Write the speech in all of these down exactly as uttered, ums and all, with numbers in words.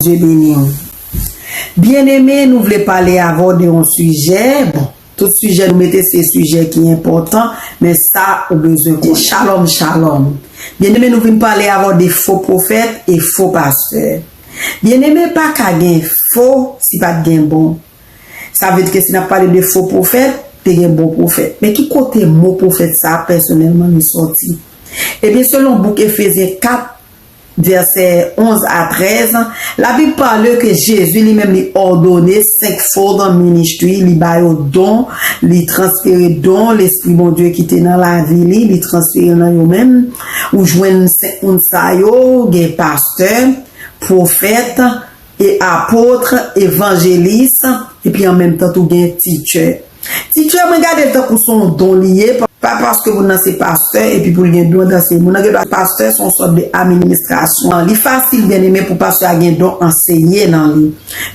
Bondye beni w. Byeneme, nou vle pale avè w de yon sijè. Bon, tout sijè nou mete se sijè ki enpòtan, men sa ou bezwen konnen. Shalom, shalom. Byeneme, nou vin pale avè w de fo pwofèt e fo pastè. Byeneme, pa ka gen fo si pa t gen bon. Sa vle di ke si n ap pale de fo pwofèt, te gen bon pwofèt. Men ki kote mo pwofèt sa a pèsonèlman li sòti? Ebyen, selon bouk Efezyen kat, vèsè onz a trèz, Labib pale ke Jezi li menm li òdone senk fold ministry, li ba yo don, li transfere don Lespri Bondye ki te nan lavi li, li transfere nan yo menm. Ou jwenn senk moun sa yo, gen pastè, pwofèt, e apot, evanjelis, epi an menm tan tou gen teacher. Teacher, mwen gade l tankou se yon don li ye, pa, pa paske moun nan se pastè, epi pou l gen don dan se moun nan gen dwa pastè se yon sòt de administrasyon. Li fasil, byeneme, pou pastè a gen don anseye nan li.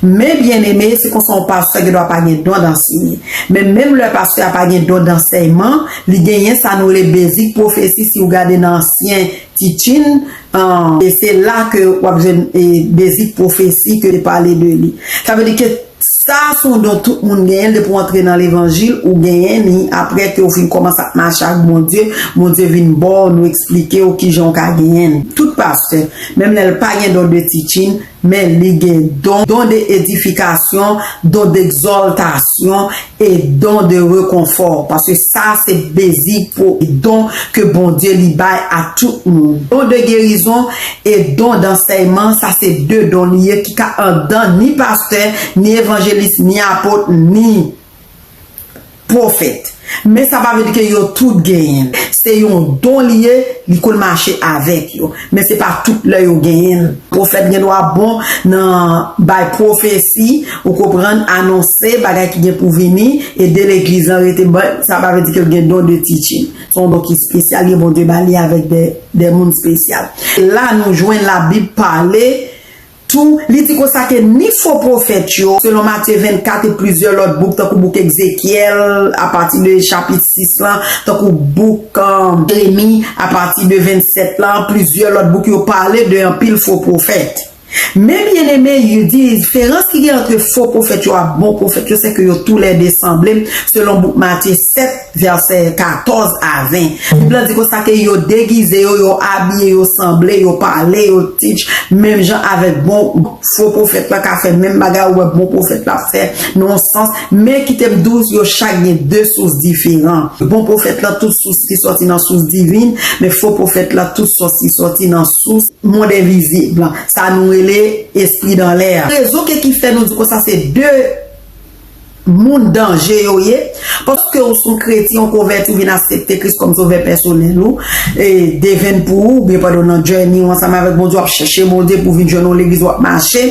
Men, byeneme, se konsa yon pastè gen dwa pa gen don anseye. Men menm lè pastè a pa gen don dansèyman, li genyen sa nou rele basic prophecy, si w gade nan ansyen teaching, e se la ke w ap jwenn e basic prophecy ke li pale de li. Sa vle di ke sa se yon don tout moun genyen l depi w antre nan levanjil, ou genyen li apre ke w fin kòmanse ap mache ak Bondye, Bondye vin ba w, nou eksplike w kijan w ka genyen l. Tout pastè, menm lè l pa gen don de teaching, men li gen don, don de edifikasyon, don de egzòltasyon, e don de rekonfò, paske sa se basic pou don ke Bondye li bay a tout moun. Don de gerizon e don dansèyman, sa se de don li ye ki ka andan ni pastè, ni evanjelis, ni apot, ni pwofèt. Men sa pa vle di ke yo tout genyen l. Se yon don li ye, li konn mache avèk yo. Men se pa tout lè yo genyen l. Pwofèt gen dwa bon nan bay pwofesi, ou konprann, anonse bagay ki gen pou vini, ede legliz lan rete ban, sa pa vle di ke l gen don de teaching. Se yon don ki espesyal, gen Bondye ba li avèk de, de moun espesyal. La nou jwenn Labib pale tou, li di konsa ke ni fo pwofèt yo, selon Matye vennkat e plizyè lòt bouk, tankou bouk Ezekyèl, apati de chapit sis lan, tankou bouk, um, Jeremi, apati de vennsèt lan, plizyè lòt bouk yo pale de anpil fo pwofèt. Men byeneme, yo di, diferans ki gen ant fo pwofèt yo ak bon pwofèt yo, se ke yo toulède sanble, selon bouk Matye sèt, vèsè katòz a ven. Bib la di konsa ke yo degize yo, yo abiye, yo sanble, yo pale, yo teach, menm jan avèk bon fo pwofèt la ka fè menm bagay, ou wè bon pwofèt la ap fè nan yon sans, men kite m di w, yo chak gen de sous diferan. Bon pwofèt la, tout sous li sòti nan sous divin, men fo pwofèt la, tout sous li sòti nan sous mond envizib la. Sa nou rele espri dan lè a. Rezon ke ki fè nou di konsa se de moun danje yo ye, paske ou se yon kretyen, ou konvèti, ou vin aksepte Kris kòm sovè pèsonèl ou, e devenn pou ou, oubyen pandan w nan journey ou ansanm avèk Bondye, w ap chèche Bondye pou w vin jwenn yon legliz w ap mache,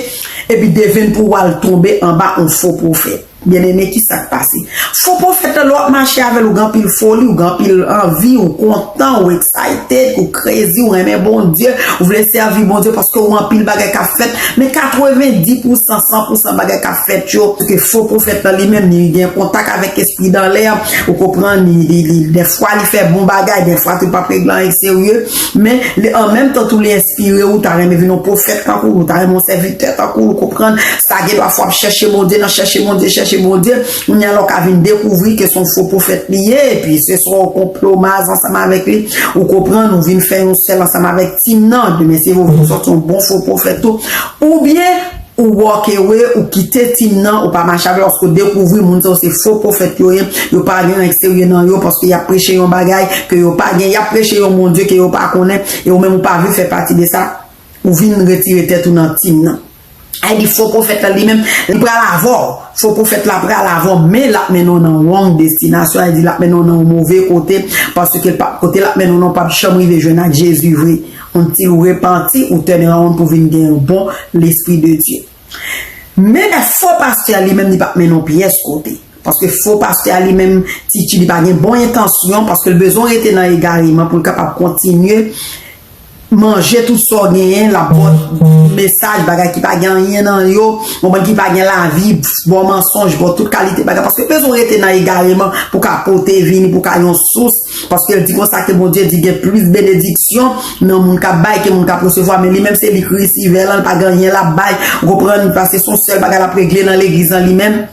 epi devenn pou w al tonbe anba yon fo pwofèt. Byeneme, ki sa k pase? Fo pwofèt la, lè w ap mache avè l, ou gen anpil foli, ou gen anpil anvi, ou kontan, ou excited, ou crazy, ou renmen Bondye, ou vle sèvi Bondye paske ou anpil bagay k ap fèt. Men katrevendi pousan, san pousan bagay k ap fèt yo, ke fo pwofèt la li menm, li gen kontak avèk espri dan lè, ou konprann, li, li, li, dèfwa li fè bon bagay, dèfwa tou l p ap regle anyen k serye, men li, an menm tan tou li enspire w, ou ta renmen vin yon pwofèt tankou l, ou ta renmen yon sèvitè tankou l, ou konprann, sa gen dwa fò w ap chèche Bondye, nan chèche Bondye, chèche Bondye, kounye a lè w ka vin dekouvri ke se yon fo pwofèt li ye, epi se swa w konplo maz ansanm avèk li, ou konprann, ou vin fè yon sèl ansanm avèk tim nan, demen se vre w vin sòti yon bon fo pwofèt tou, oubyen ou walk away, ou kite tim nan, ou pa mache avè l, paske w dekouvri moun sa yo se fo pwofèt yo ye, yo pa gen anyen k serye nan yo, paske y ap preche yon bagay ke yo pa gen, y ap preche yon Bondye ke yo pa konnen, e ou menm ou pa vle fè pati de sa, ou vin retire tèt ou nan tim nan. Sa vle di fo pwofèt la li menm, li pral avè w. Fo pwofèt la pral avè w, men l ap mennen w nan wrong destinasyon, sa vle di l ap mennen w nan yon move kote, paske l p ap, kote l ap mennen w nan, w p ap janm rive jwenn ak Jezi vre. Until ou repanti, ou turn around pou vin gen yon bon lespri de Dye. Men fo pastè a li menm li p ap mennen w pyès kote. Paske fo pastè a li menm, Titi, li pa gen bon entansyon, paske l bezwen rete nan egareman pou l kapab kontinye manje tout sa w genyen, l ap ba w mesaj, bagay ki pa gen anyen nan yo, konprann, ki pa gen lavi, ba w mansonj, ba w tout kalite bagay, paske l bezwen rete nan egareman pou ka pote vini, pou ka yon sous, Paske l di konsa ke Bondye di gen plis benediksyon nan moun k ap bay ke moun k ap resevwa, men li menm se li k resivè lan, li pa gen anyen l ap bay, ou konprann, paske se yon sèl bagay l ap regle nan legliz lan li menm.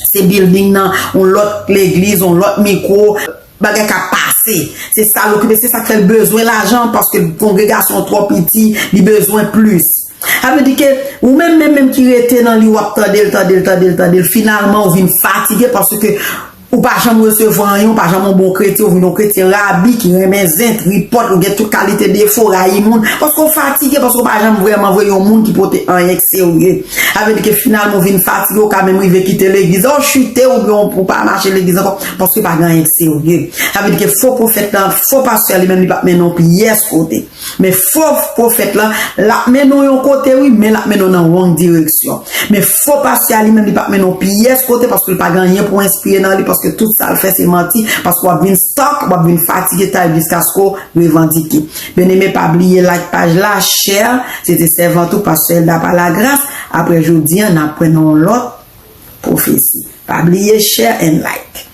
Se building nan, yon lòt legliz, yon lòt mikwo, bagay k ap pase. Se sa l okipe, se sa k fè l bezwen lajan, paske kongregasyon twò piti, li bezwen plis. Sa vle di ke ou menm, menm, menm ki rete nan li, w ap tande l, tande l, tande l, tande l, finalman ou vin fatige paske ou pa janm resevwa anyen, ou pa janm yon bon kretyen, ou vin yon kretyen rabi ki renmen zen, tripòt, ou gen tout kalite defo, rayi moun, paske ou fatige, paske ou pa janm vrèman vre yon moun ki pote anyen k serye. Sa vle di ke finalman ou vin fatige, ou ka menm rive kite legliz, ou chite, oubyen ou pa mache legliz ankò, paske pa gen anyen k serye. Sa vle di ke fo pwofèt lan, fo pastè a li menm li p ap mennen w pyès kote. Men fo pwofèt lan, l ap mennen w yon kote wi, men l ap mennen w nan wrong direksyon. Men fo pastè a li menm li p ap mennen w pyès kote paske l pa gen anyen pou enspire nan li, paske tout sa l fè se manti, paske w ap vin stuck, w ap vin fatige ta jiskaske w revandike. Byeneme, pa bliye like paj la, share, se te sèvant ou pastè Elda pa lagras, apre jodi a n ap pran yon lòt pwofesi. Pa bliye share and like.